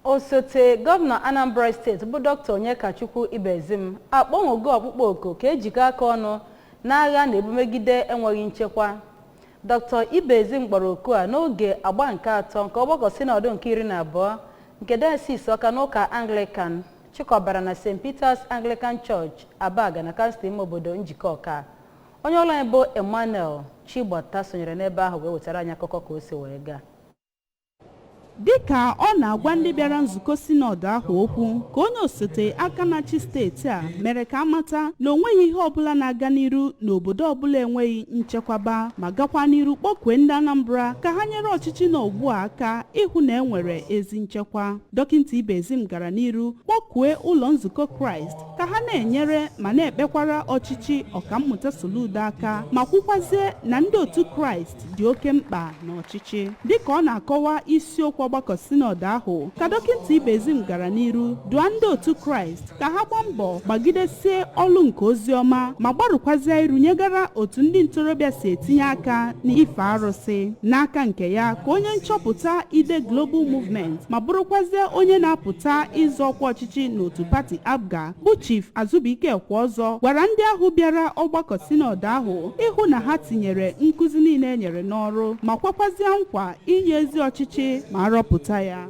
Osote gọvanọ Anambra Steeti bụ Dr. Onyekachukwu Ibezim akpọnwụgo ọkpụkpọ oku ka ejikọ aka ọnụ n'agha na-ebumegide enweghị nchekwa. Dr. Ibezim kpọrọ oku a n'oge agba nke atọ nke ọgbakọ sinọdụ nke 12 nke Diocese Ọka n'ụka Anglican chịkọbara na St. Peter's Anglican Church, Abaga, na kansụl ime obodo Njikọka. Onye ọrụ anyị bụ Emmanuel Chigbata sonyere n'ebe ahụ wee wetara anyị akụkọ ka o si wee gaa. Dịka ọ na-agwa ndị bịara nzukọ sinọdụ ahụ okwu, ka onye osote aka na-achị steeti a mere ka amata na o nweghị ihe ọbụla na-aga n'iru n'obodo ọbụla enweghị nchekwaba, ma gakwa n'iru kpọkue ndị Anambra ka ha nyere ọchịchị nọ ugbu a aka ịhụ na enwere ezi nchekwa. Dọkịta Ibezim gara n'iru kpọkue ụlọ nzukọ Kraịst ka ha na-enyere ma na-ekpekwara ọchịchị Ọkammụta Soludo aka, ma kwukwazie na ndị otu Kraịst dị oke mkpa n'ọchịchị. Dịka ọ na-akọwa isiokwu ọgbakọ sinọdụ ahụ, ka Dọkịta Ibezim gara n'iru dụọ ndị otu Kraịst ka ha gbaa mbọ gbagidesie ọlụ nke ozi ọma, ma gbarụkwazie iru nyegara otu ndị ntorobịa si etinye aka n'ife arụsị. N'aka nke ya, ka onye nchọpụta Ide Global Movement ma bụrụkwazie onye na-apụta ịzọ ọkwa ọchịchị n'otu pati APGA, bụ Chief Azubike Ekweọzọ, gwara ndị ahụ bịara ọgbakọ sinọdụ ahụ ịhụ na ha tinyere nkụzi niile e nyere n'ọrụ, ma kwekwazie nkwa inye ezi ọchịchị ma arọpụta ya.